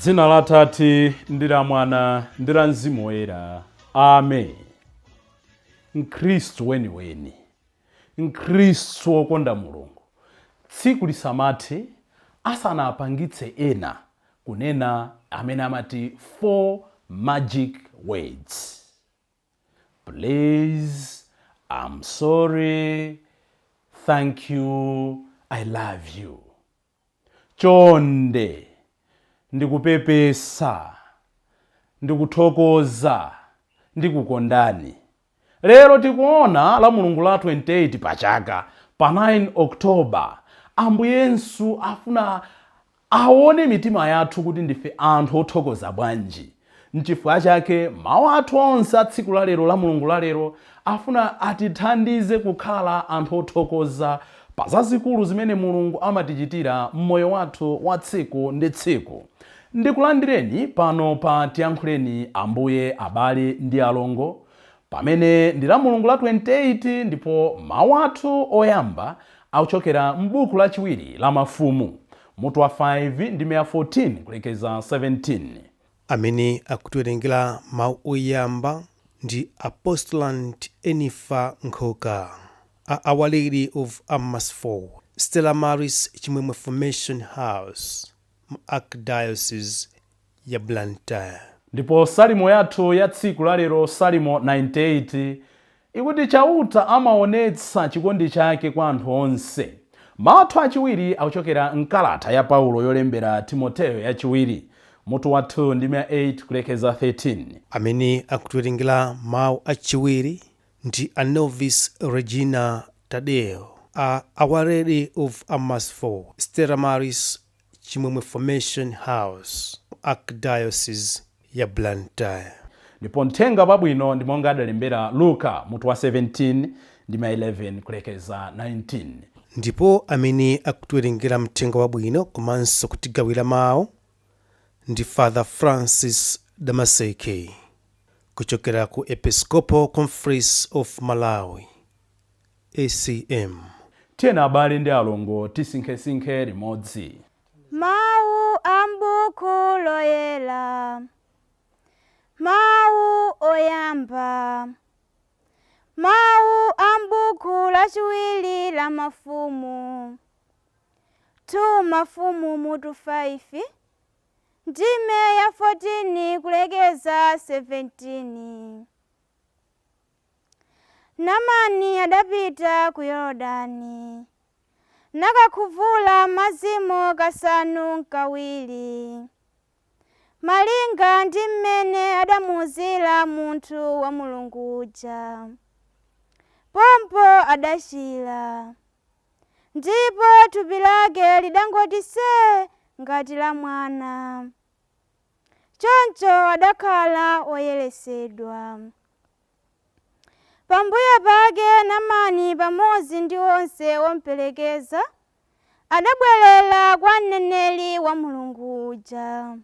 Dzina la Atate ndi la Mwana ndi la Mzimu Woyera. Amen. Mkhristu weniweni, Mkhristu wokonda Mulungu, tsiku lisamathe asanapangitse ena kunena amene amati four magic words: please, I'm sorry, thank you, I love you. Chonde, ndikupepesa, ndikuthokoza, ndikukondani. Lero tikuona la Mulungu la 28 pachaka, pa 9 October. Ambuye Yesu afuna aone mitima yathu kuti ndife anthu othokoza bwanji. Nchifukwa chake mawu athu onse a tsiku lalero, la Mulungu lalero, afuna atithandize kukhala anthu othokoza pa zazikulu zimene Mulungu amatichitira mmoyo wathu wa tsiku ndi tsiku. Ndikulandireni pano pa Tiyankhuleni Ambuye, abale ndi alongo, pamene ndi la Mulungu la 28, ndipo mawu athu oyamba akuchokera m'buku lachiwiri la Mafumu, mutu wa 5 ndi 14 kulekeza 17. Amene akutiwerengera mawu oyamba ndi Apostolant Enifa Nkhoka a Our Lady of Amasford, Stella Maris Chimwemwe Formation House mu Archdiocese ya Blantyre. Ndipo salimo yathu ya tsiku lalero, Salimo 98, ikuti Chauta amaonetsa chikondi chake kwa anthu onse. Mawu athu achiwiri akuchokera mkalata ya Paulo yolembera Timoteyo yachiwiri, mutu wa 2 ndi 8 kulekeza 13. Amene akutiwerengera mawu achiwiri ndi a Novice Regina Tadeo a Our Lady of Amasford, Stella Maris Chimwemwe Formation House, Archdiocese ya Blantyre. Ndipo mthenga wabwino ndi monga adalembera Luka, mutu wa 17 ndi 11 kulekeza 19. Ndipo amene akutiwerengera mthenga wabwino komanso kutigawira mawu ndi Father Francis Damaseke kuchokera ku Episcopal Conference of Malawi, ACM. Tiyeni, abale ndi alongo, tisinkhesinkhe limodzi. Mawu a m'buku loyera. Mawu oyamba. Mawu a m'buku lachiwiri la Mafumu. 2 Mafumu mutu 5 ndime ya 14 kulekeza 17. Namani adapita ku Yorodani nakakhuvula madzimo kasanu nkawiri, malinga ndi mmene adamuwuzira munthu wa Mulungu uja. Pompo adachira, ndipo thupi lake lidangoti see ngati la mwana. Choncho adakhala woyeretsedwa. Pambuyo pake Namani pamodzi ndi onse omuperekeza adabwerera kwa mneneri wa Mulungu uja.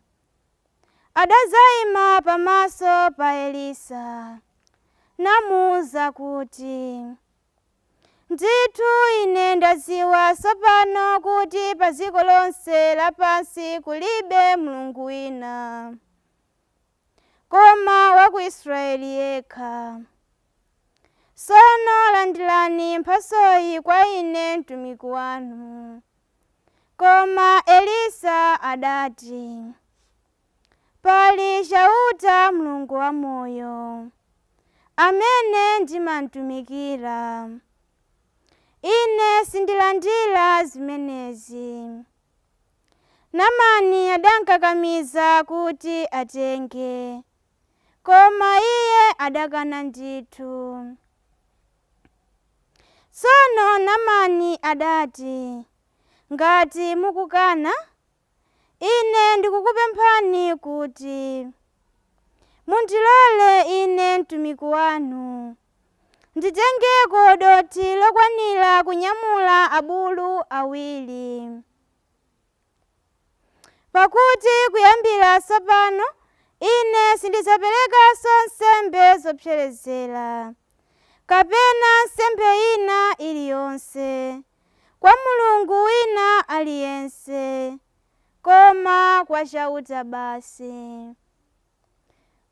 Adadzayima pamaso pa Elisa namuwuza kuti, "Ndithu ine ndadziwa tsopano kuti pa dziko lonse lapansi kulibe Mulungu wina koma wa ku Israeli yekha. Tsono landirani mphatsoyi kwa ine mtumiki wanu." Koma Elisa adati, "Pali Chauta Mulungu wamoyo amene ndimamtumikira, ine sindilandira zimenezi." Namani adankakamiza kuti atenge, koma iye adakana ndithu. Tsono Namani adati, "Ngati mukukana, ine ndikukupemphani kuti mundilole ine mtumiki wanu nditengeko dothi lokwanira kunyamula abulu awiri, pakuti kuyambira tsopano ine sindidzaperekanso nsembe zopserezera kapena nsembe ina iliyonse kwa mulungu wina aliyense koma kwa kwa Chauta basi.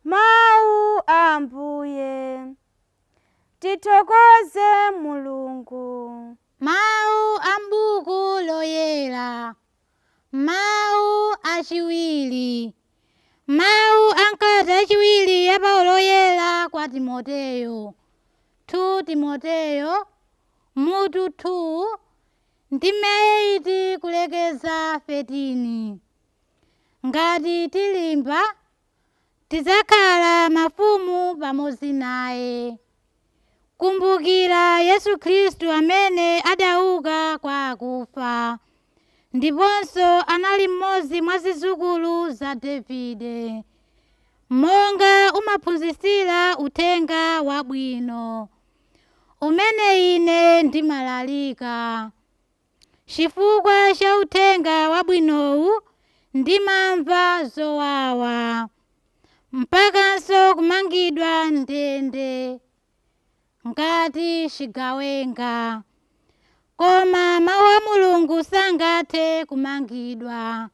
Mawu a Ambuye. Tithokoze Mulungu. Mawu a m'buku loyera. Mawu achiwiri. Mawu a m'kalata yachiwiri ya Paulo Woyera kwa Timoteyo. 2 Timoteyo mutu 2 ndime 8 kulekeza 13. Ngati tilimba, tidzakhala mafumu pamodzi naye. Kumbukira Yesu Khristu amene adauka kwa akufa, ndiponso anali mmodzi mwa zidzukulu za Davide, monga umaphunzitsira uthenga wabwino umene ine ndimalalika. Chifukwa cha uthenga wabwinowu ndimamva zowawa, mpakanso kumangidwa ndende ngati chigawenga. Koma mawu a Mulungu sangathe kumangidwa.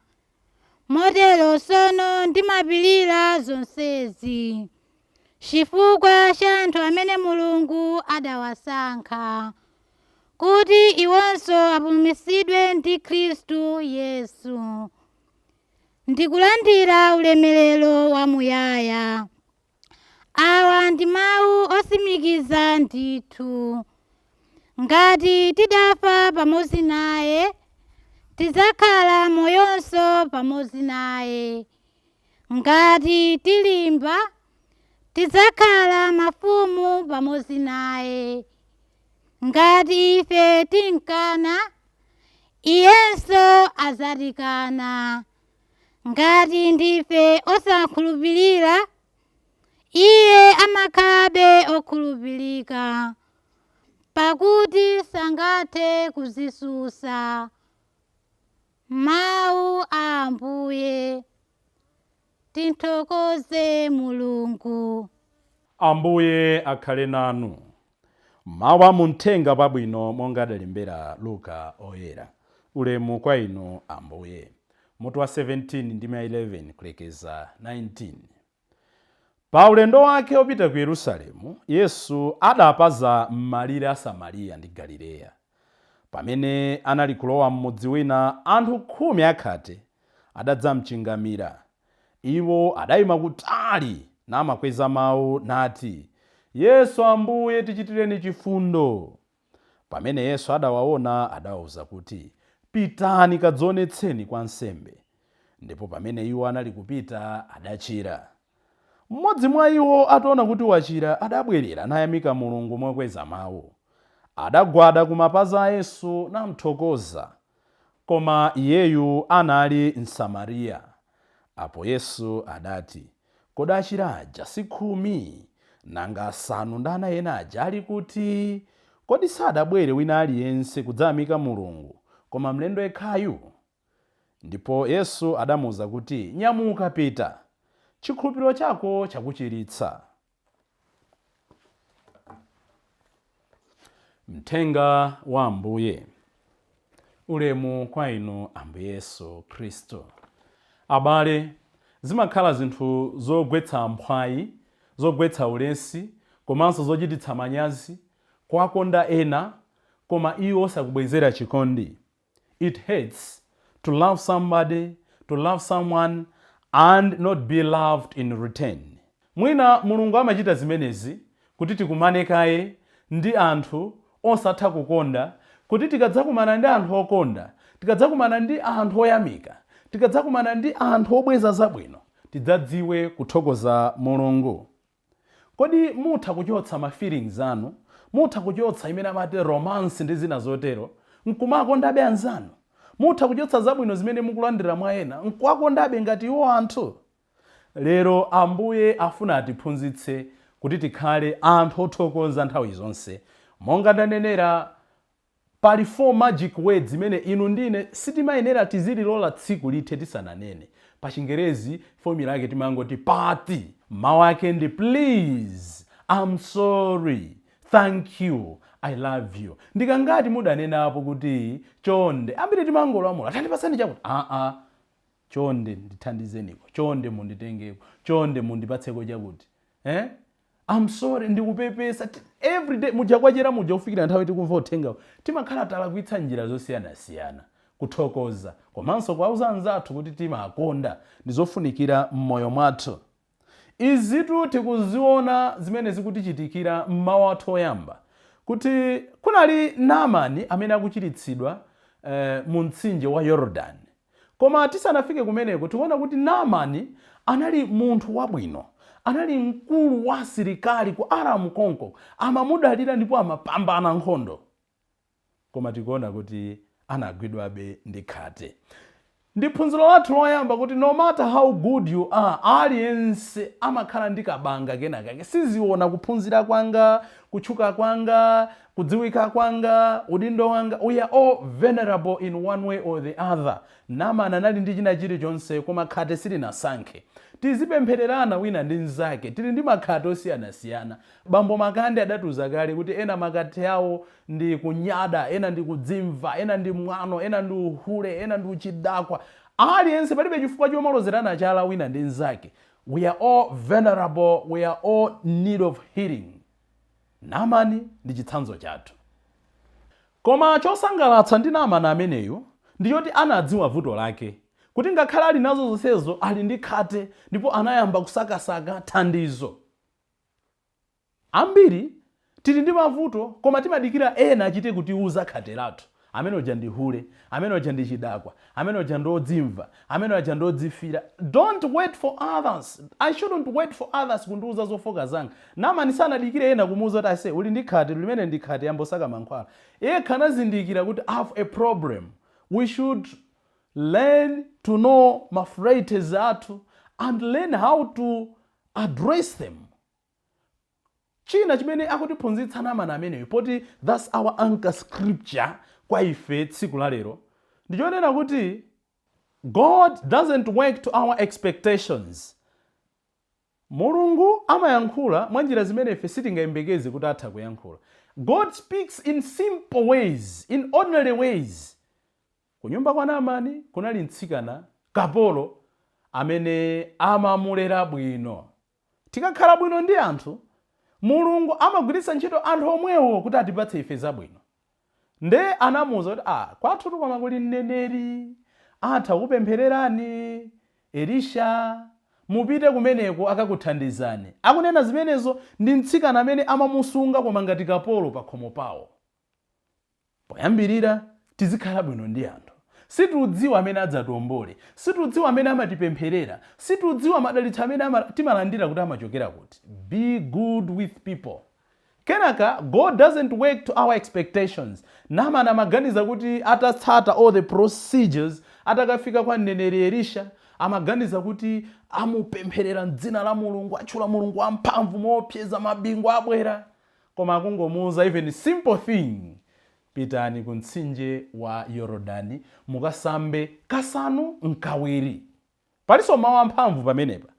Motero tsono ndimapirira zonsezi chifukwa cha anthu amene Mulungu adawasankha, kuti iwonso apulumutsidwe ndi Khristu Yesu ndikulandira ulemerero wamuyaya. Awa ndi mawu otsimikiza ndithu. Ngati tidafa pamodzi naye, tidzakhala moyonso pamodzi naye. Ngati tilimba, tidzakhala mafumu pamodzi naye. Ngati ife timkana, iyenso adzatikana. Ngati ndife osakhulupirira, iye amakhalabe okhulupirika, pakuti sangathe kudzitsutsa. Mawu a Ambuye. Tithokoze Mulungu. Ambuye akhale nanu. Mawu a muthenga wabwino monga adalembera Luka Oyera. Ulemu kwa inu Ambuye. Mutu wa 17 ndime 11 kulekeza 19. Pa ulendo wake opita ku Yerusalemu, Yesu adapaza m'malire a Samariya ndi Galileya. Pamene anali kulowa m'mudzi wina, anthu 10 akhate adadzamchingamira. Iwo adayima kutali namakweza mawu nati, Yesu Ambuye, tichitireni chifundo. Pamene Yesu adawaona, adawawuza kuti, pitani kadzionetseni kwa ansembe. Ndipo pamene iwo anali kupita, adachira. Mmodzi mwa iwo ataona kuti wachira, adabwerera nayamika Mulungu mokweza mawu. Adagwada ku mapazi a Yesu namthokoza. Koma iyeyu anali Msamariya. Apo Yesu adati, kodi achira aja si 10? Nanga 9 ena aja ali kuti? Kodi sadabwere wina aliyense kudzayamika Mulungu, koma mlendo yekhayu? Ndipo Yesu adamuwuza kuti, nyamuka pita, chikhulupiriro chako chakuchiritsa. Mthenga wa Ambuye. Ulemu kwa inu Ambuye Yesu Khristu. Abale, zimakhala zinthu zogwetsa mphwayi, zogwetsa ulesi, komanso zochititsa manyazi, kuwakonda ena, koma iwo osakubwezera chikondi. It hurts to love somebody, to love someone, and not be loved in return. Mwina Mulungu amachita zimenezi kuti tikumane kaye ndi anthu osatha kukonda, kuti tikadzakumana ndi anthu okonda, tikadzakumana ndi anthu oyamika, tikadzakumana ndi anthu obweza zabwino, tidzadziwe kuthokoza Mulungu. Kodi mutha kuchotsa ma feelings anu, mutha kuchotsa imene amati romance ndi zina zotero, nkumakondabe anzanu? Mutha kuchotsa zabwino zimene mukulandira mwa ena, nkuwakondabe ngati iwo anthu? Lero Ambuye afuna atiphunzitse kuti tikhale anthu othokoza nthawi zonse. Monga ndanenera, pali 4 magic words imene inu ndine sitimayenera tizililola tsiku lithe tisananene. Pa Chingerezi formula yake timangoti pati. Mawu ake ndi please, I'm sorry, thank you, I love you. Ndikangati mudanenapo kuti chonde, ambiri timangolamula, tandipasani chakuti. Chonde ndithandizeniko, chonde munditengeko, chonde mundipatseko chakuti, eh? I'm sorry, ndikupepesa. Every day muja kwachera muja kufikira nthawi tikumva uthengawo, timakhala talakwitsa njira zosiyanasiyana. Kuthokoza komanso kuwauza anzathu kuti timakonda ndizofunikira m'moyo mwathu. Izitu tikuziona zimene zikutichitikira mmawu athu oyamba, kuti kunali Naamani amene akuchiritsidwa mu mtsinje wa Yorodani. Koma tisanafike kumeneko, tikuona kuti Naamani anali munthu wabwino, anali mkulu wa asilikali ku Aramu konko, amamudalira ndipo amapambana nkhondo. Koma tikuona kuti anagwidwabe ndi khate. Ndi phunziro lathu loyamba kuti no matter how good you are, aliyense amakhala ndi kabanga kenakake. Siziona kuphunzira kwanga, kutchuka kwanga, kudziwika kwanga, udindo wanga. We are all vulnerable in one way or the other. Naamani anali ndi china chilichonse, koma khate silinasankhe. Tizipemphererana wina ndi mnzake. Tili ndi makhate osiyanasiyana. Bambo Makande adatiuza kale kuti ena makhate awo ndi kunyada, ena ndi kudzimva, ena ndi mwano, ena ndi uhule, ena ndi uchidakwa. Aliyense, palibe chifukwa chomalozerana chala wina ndi mnzake. We are all vulnerable, we are all need of healing. Naamani ndi chitsanzo chathu. Koma chosangalatsa ndi Naamani ameneyu ndichoti anadziwa vuto lake, kuti ngakhale ali nazo zonsezo, ali ndi khate, ndipo anayamba kusakasaka thandizo. Ambiri tili ndi mavuto, koma timadikira ena achite kutiuza khate lathu. Amene uja ndi hule, amene uja ndi chidakwa, amene uja ndi odzimva, amene uja ndi odzifira. Don't wait for others. I shouldn't wait for others kundiuza zofoka zanga. Naamani sanadikire ena kumuuza kuti, "Ase, uli ndi khate limene ndi khate, yambosaka mankhwala." Yekha anazindikira kuti I have a problem. We should learn to know ma frailties athu and learn how to address them. China chimene akutiphunzitsa Naamani ameneyo, poti that's our anchor scripture kwa ife tsiku la lero, ndichonena kuti God doesn't work to our expectations. Mulungu amayankhula mwa njira zimene ife sitingayembekeze kuti atha kuyankhula. God speaks in simple ways, in ordinary ways. Kunyumba kwa Naamani kunali mtsikana kapolo amene amamulera bwino. Tikakhala bwino ndi anthu, Mulungu amagwiritsa ntchito anthu omwewo kuti atipatse ife zabwino. Nde anamuwuza kuti, "Ah, kwathu koma kuli mneneri, atha kupemphererani, Elisha, mupite kumeneko, akakuthandizani." Akunena zimenezo ndi mtsikana amene amamusunga koma ngati kapolo pa khomo pawo. Poyambirira, tizikhala bwino ndi anthu. Situdziwa amene adzatiwombole, situdziwa amene amatipempherera, situdziwa madalitso amene timalandira kuti amachokera kuti. Be good with people. Kenaka, God doesn't work to our expectations. Naamani amaganiza kuti atatsata all the procedures, atakafika kwa mneneri Elisha, amaganiza kuti amupempherera mdzina la Mulungu, atchula Mulungu wamphamvu moopseza, mabingu abwera. Koma akungomuuza even simple thing: "Pitani ku mtsinje wa Yorodani, mukasambe kasanu nkawiri." Palinso mawu amphamvu pamenepa.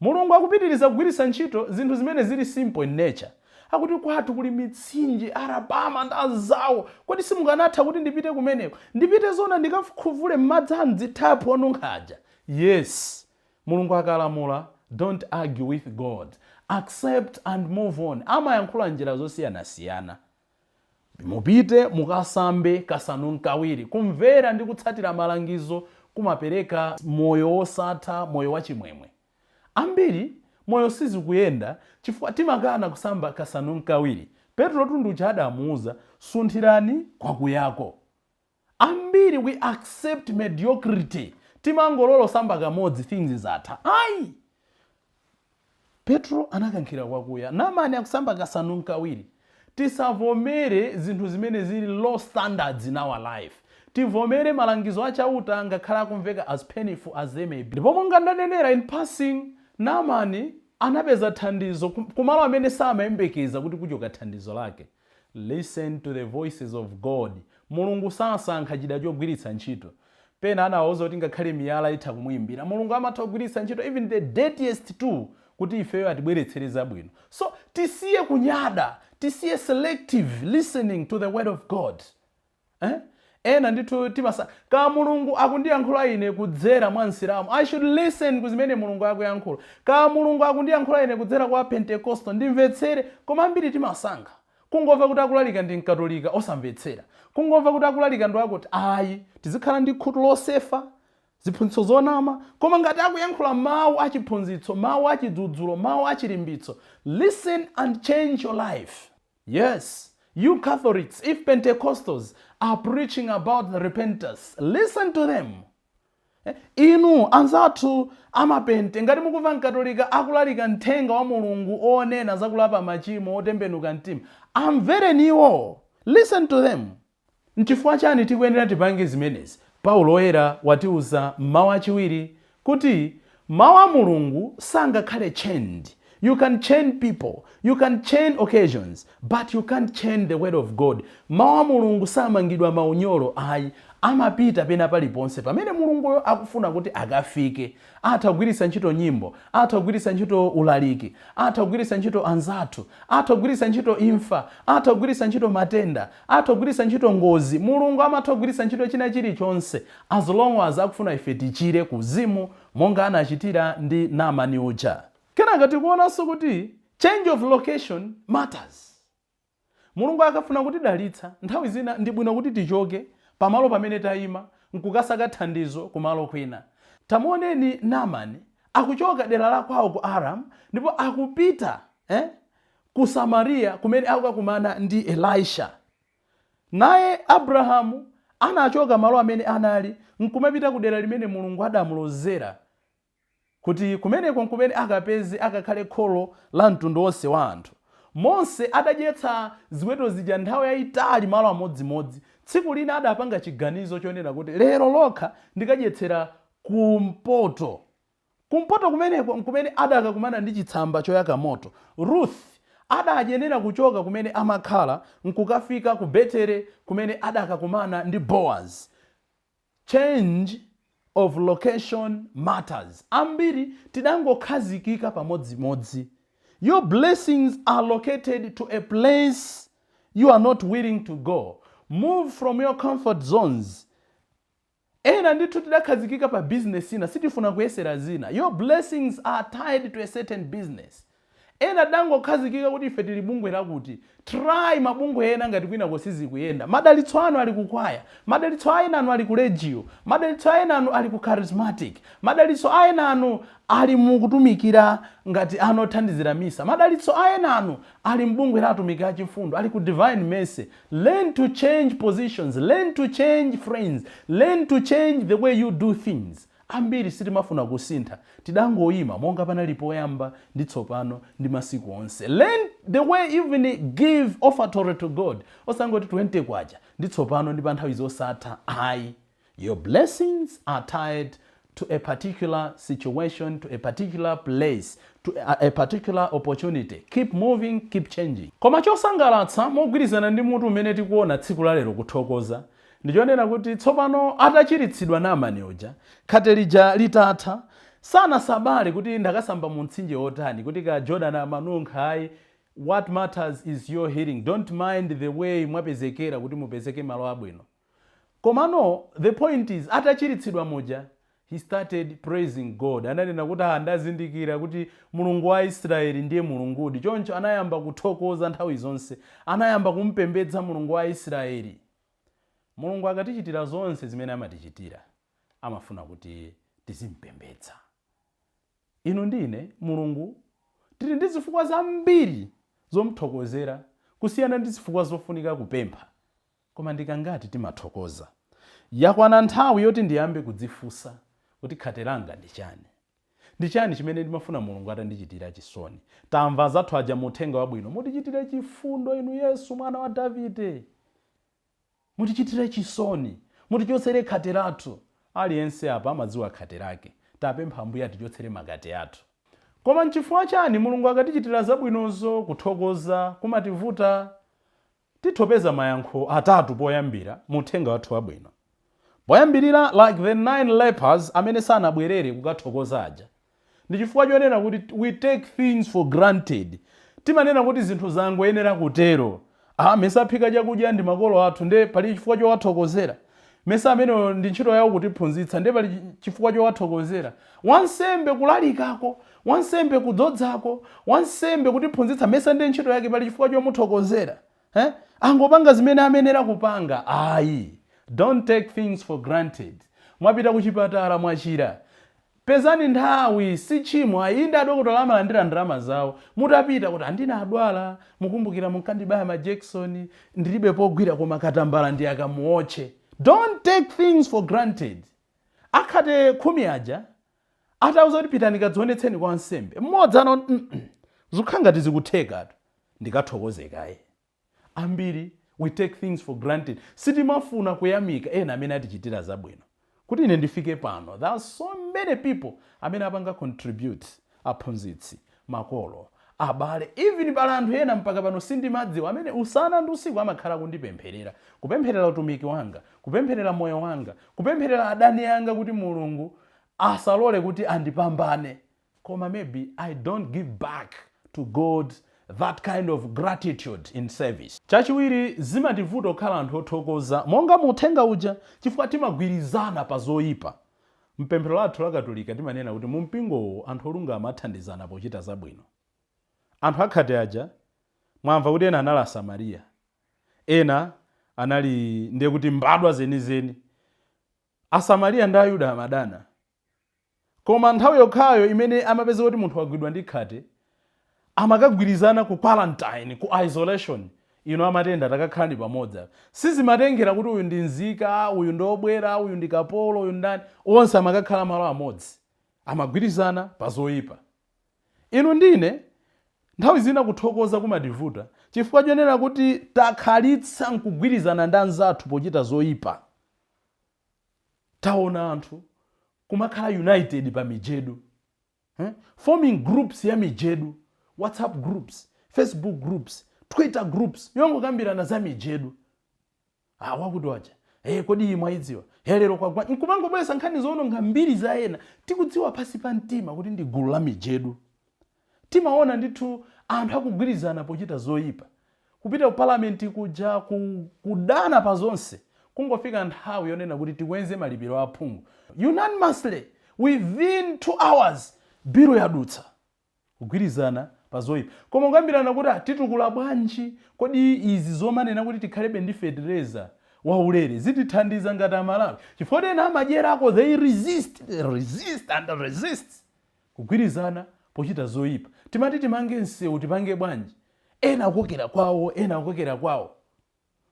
Mulungu akupitiriza kugwiritsa ntchito zinthu zimene zili simple in nature. Akuti, "Kwathu kuli mitsinje, Arabama ndi anzawo. Kodi simukanatha kuti ndipite kumeneko? Ndipite zona ndikakhuvule m'madzi a mdzithaphwi onunkha?" Yes, Mulungu akalamula, don't argue with God, accept and move on. Amayankhula njira zosiyanasiyana. "Mupite mukasambe kasanu nkawiri." Kumvera ndi kutsatira malangizo kumapereka moyo wosatha, moyo wachimwemwe. Ambiri moyo sizikuyenda chifukwa timakana kusamba kasanu nkawiri. Petro tunducha adamuuza, "Sunthirani kwakuyako." Ambiri we accept mediocrity. Timangolola samba kamodzi, things zatha. Ayi, Petro anakankhira kwakuya, Namani akusamba kasanu nkawiri. Tisavomere zinthu zimene zili low standards in our life. Tivomere malangizo achauta, ngakhale akumveka as painful as they may be. Ndipo monga ndanenera in passing, Namani anapeza thandizo kumalo amene samayembekeza kuti kuchoka thandizo lake. Listen to the voices of God. Mulungu sasankha chida chogwiritsa ntchito. Pena anawauza kuti ngakhale miyala itha kumuyimbira. Mulungu amatha kugwiritsa ntchito even the dirtiest tool kuti ifeyo atibweretsere zabwino. So tisiye kunyada, tisiye selective listening to the word of God, eh? Ena ndithu timasa ka Mulungu akundiyankhula ine kudzera mwa Msilamu, I should listen ku zimene Mulungu akuyankhula. Ka Mulungu akundiyankhula ine kudzera kwa Pentecostal, ndimvetsere. Koma ambiri timasankha kungomva kuti akulalika ndi Mkatolika, osamvetsera, kungomva kuti akulalika ndi akuti. Ayi, tizikhala ndi khutu losefa ziphunzitso zonama, koma ngati akuyankhula mawu achiphunzitso, mawu achidzudzulo, mawu achilimbitso, listen and change your life. Yes, you Catholics, if Pentecostals are preaching about the repentance, listen to them. Inu anzathu amapente, ngati mukumva Mkatolika akulalika mthenga wa Mulungu onena zakulapa machimo, otembenuka mtima, amvereniwo, listen to them. Nchifukwa chani tikuyenera tipange zimenezi? Paulo Oyera watiuza mmawu achiwiri kuti mawu a Mulungu sangakhale chained. You can chain people, you can chain occasions, but you can't chain the word of God. Mawu a Mulungu samangidwa maunyolo ayi, amapita pena paliponse pamene Mulunguyo akufuna kuti akafike. Atha kugwiritsa ntchito nyimbo, atha kugwiritsa ntchito ulaliki, atha kugwiritsa ntchito anzathu, atha kugwiritsa ntchito imfa, atha kugwiritsa ntchito matenda, atha kugwiritsa ntchito ngozi. Mulungu amatha kugwiritsa ntchito china chilichonse as long as akufuna ife tichire kuzimu, monga anachitira ndi Namani uja. Kenaka tikuonanso kuti change of location matters. Mulungu akafuna kutidalitsa, nthawi zina ndi bwino kuti tichoke pamalo pamene tayima nkukasaka thandizo kumalo kwina. Tamuoneni Namani akuchoka dera la kwawo ku Aram ndipo akupita ku Samariya kumene akukakumana ndi Elisha. Naye Abrahamu anachoka malo amene anali nkumapita ku dera limene Mulungu adamulozera kuti kumeneko nkumene akapeze, akakhale kholo la mtundu wonse wa anthu. Mose adadyetsa ziweto zija nthawi yayitali malo amodzimodzi. Tsiku lina adapanga chiganizo chonena kuti lero lokha ndikadyetsera kumpoto. Kumpoto kumeneko nkumene adakakumana ndi chitsamba choyaka moto. Ruth adayenera kuchoka kumene amakhala nkukafika ku Betere kumene adakakumana ndi Boaz. Change of location matters. Ambiri tidangokhazikika pamodzimodzi. Your blessings are located to a place you are not willing to go. Move from your comfort zones. Ena ndithu tidakhazikika pa business ina, sitifuna kuyesera zina. Your blessings are tied to a certain business. Ena dangokhazikika kuti ife tili bungwe lakuti. Try mabungwe ena ngati kwina kosizikuyenda. Madalitso anu ali kukwaya, madalitso a ena anu ali ku Legio, madalitso a ena anu ali ku Charismatic, madalitso a ena anu ali mukutumikira ngati anothandizira misa, madalitso a ena anu ali mbungwe la atumiki achifundo, ali ku Divine Mercy. Learn to change positions, learn to change friends, learn to change the way you do things. Ambiri sitimafuna kusintha, tidangoyima monga panali poyamba ndi tsopano ndi masiku onse. Learn the way even give offertory to God, osangoti 20 kwacha ndi tsopano ndi pa nthawi zosatha ayi. Your blessings are tied to a particular situation, to a particular place, to a particular opportunity. Keep moving, keep changing. Koma chosangalatsa, mogwirizana ndi mutu umene tikuona tsiku la lero, kuthokoza, ndichonena kuti tsopano atachiritsidwa Namani uja, khate lija litatha, sanasabale kuti ndakasamba mu mtsinje wotani, kuti ka Jordan amanunkha ayi. What matters is your healing. Don't mind the way mwapezekera kuti mupezeke malo abwino. Komano the point is, atachiritsidwa muja, he started praising God. Ananena kuti, "Ah, ndazindikira kuti Mulungu wa Israeli ndiye Mulungudi." Choncho anayamba kuthokoza nthawi zonse, anayamba kumpembedza Mulungu wa Israeli. Mulungu akatichitira zonse zimene amatichitira, amafuna kuti tizimpembedza. Inu ndine, Mulungu tili ndi zifukwa zambiri zomuthokozera kusiyana ndi zifukwa zofunika kupempha, koma ndikangati timathokoza? Yakwana nthawi yoti ndiyambe kudzifunsa kuti khate langa ndi chani? Ndi chani chimene ndimafuna Mulungu atandichitira chisoni? Tamva zathu aja mu uthenga wabwino: "Mutichitire chifundo, inu Yesu mwana wa Davide, mutichitire chisoni, mutichotsere khate lathu." Aliyense apa amadziwa khate lake. Tapempha Ambuye atichotsere makate athu. Koma nchifukwa chani Mulungu akatichitira zabwinozo kuthokoza kumativuta? Tithopeza mayankho atatu poyambira mu uthenga wathu wabwino. Poyambirira, like the nine lepers amene sanabwerere kukathokoza aja, ndi chifukwa chonena kuti we take things for granted. Timanena kuti zinthu zangoyenera kutero. Ah, mesaphika chakudya ndi makolo athu, nde pali chifukwa chowathokozera? Mesa ameneyo ndi ntchito yawo kutiphunzitsa, ndiye pali chifukwa chowathokozera. Wansembe kulalikako, wansembe kudzodzako, wansembe kutiphunzitsa, mesa ndiye ntchito yake, pali chifukwa chomuthokozera, eh? Angopanga zimene amenera kupanga. Ayi, don't take things for granted. Mwapita kuchipatala, mwachira, pezani nthawi, si tchimo ayi. Inde, adokotala amalandira ndalama zawo. Mutapita kuti andina adwala, mukumbukira munkandibaya ma Jackson, ndilibe pogwira koma katambala ndi akamuotche. Don't take things for granted. Akhate 10 aja atauza kuti pitani kadzionetseni kwa wansembe, mmodzi ano zikukhala ngati zikuthekatu, ndikathokozekaye. Ambiri we take things for granted. Sitimafuna kuyamika ena amene atichitira zabwino. Kuti ine ndifike pano, there are so many people amene apanga contribute: aphunzitsi, makolo, abale, even pala anthu ena mpaka pano sindimadziwa amene usana ndi usiku amakhala kundipempherera, kupempherera utumiki wanga, kupempherera moyo wanga, kupempherera adani anga kuti Mulungu asalole kuti andipambane. Koma maybe I don't give back to God that kind of gratitude in service. Chachiwiri, zimativuta kukhala anthu othokoza monga muthenga uja chifukwa timagwirizana pa zoyipa. Mpemphero lathu la Katolika timanena kuti mu mpingowo anthu olungama athandizana pochita zabwino. Anthu akhate aja mwamva kuti ena anali Asamariya, ena anali ndiye kuti mbadwa zenizeni. Asamariya ndi Ayuda amadana, koma nthawi yokhayo imene amapeza kuti munthu wagwidwa ndi khate amakagwirizana ku quarantine, ku isolation. Ino amatenda takakhalani pamodzi. Sizimatengera kuti uyu ndi nzika, uyu ndi obwera, uyu ndi kapolo, uyu ndani, onse amakakhala malo amodzi, amagwirizana pa zoyipa. Inu ndine nthawi zina kuthokoza kumativuta chifukwa chonena kuti takhalitsa nkugwirizana ndi anzathu pochita zoyipa. Taona anthu kumakhala united pa mijedu, eh? Forming groups ya mijedu, WhatsApp groups, Facebook groups, Twitter groups, yongokambirana za mijedu. Ah, wakuti waja, hey, kodi iyi mwayidziwa helero kwagwa, nkumangobweretsa nkhani zoononga mbiri za ena, tikudziwa pasi pa mtima kuti ndi gulu la mijedu. Timaona ndithu anthu akugwirizana pochita zoyipa, kupita ku palamenti kuja kudana pa zonse, kungofika nthawi yonena kuti tikwenze malipiro aphungu, unanimously within 2 hours bill yadutsa, kugwirizana pa zoyipa. Koma kukambirana kuti titukula bwanji, kodi izi zomanena kuti tikhalebe ndi fetereza waulere zitithandiza ngati Amalawi, chifukwa ena amadyerako, they resist, they resist and resist. Kugwirizana pochita zoyipa. Timati timange msewu, tipange bwanji, ena akokera kwawo, ena akokera kwawo,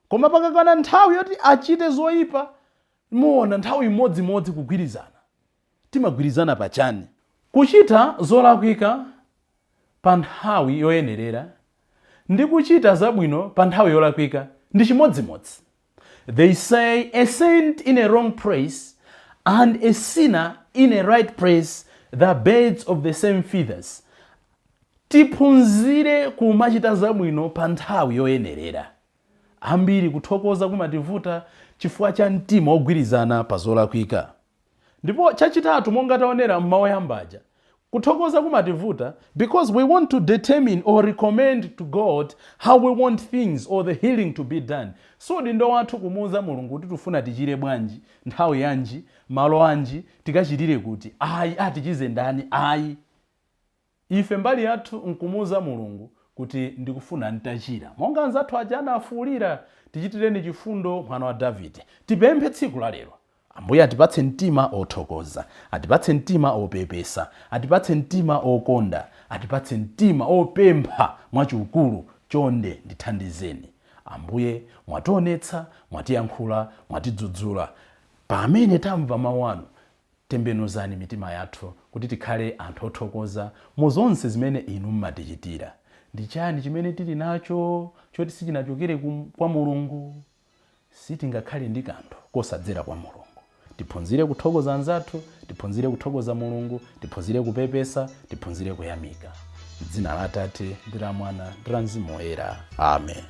koma pakakwana nthawi yoti achite zoyipa muona nthawi imodzimodzi kugwirizana. Timagwirizana pachani? Kuchita zolakwika pa nthawi yoyenerera ndi kuchita zabwino pa nthawi yolakwika ndi chimodzimodzi. They say a saint in a wrong place and a sinner in a right place, the birds of the same feathers. Tiphunzire kumachita zabwino pa nthawi yoyenerera. Ambiri kuthokoza kumativuta chifukwa cha mtima wogwirizana pa zolakwika. Ndipo chachitatu, monga taonera mmawu yambaja, kuthokoza kumativuta because we want to determine or recommend to God how we want things or the healing to be done. So udindo wathu kumuuza Mulungu kuti tifuna tichire bwanji, nthawi yanji, malo anji, tikachitire kuti, ayi, atichize ndani, ayi. Ife mbali yathu nkumuuza Mulungu kuti ndikufuna ntachira, monga anzathu aja anafuwulira, "Tichitireni chifundo, mwana wa Davide." Tipemphe tsiku la lero Ambuye atipatse mtima othokoza, atipatse mtima opepesa, atipatse mtima okonda, atipatse mtima opempha mwachikulu: chonde ndithandizeni Ambuye. Mwationetsa, mwatiyankhula, mwatidzudzula. Pamene tamva mawu anu, tembenuzani mitima yathu kuti tikhale anthu othokoza mu zonse zimene inu mmatichitira. Ndi chani chimene tili nacho choti sichinachokere kwa Mulungu? Sitingakhale ndi kanthu kosadzera kwa Mulungu. Tiphunzire kuthokoza anzathu, tiphunzire kuthokoza Mulungu, tiphunzire kupepesa, tiphunzire kuyamika. Dzina la Atate ndi la Mwana ndi la Mzimu Woyera, amen.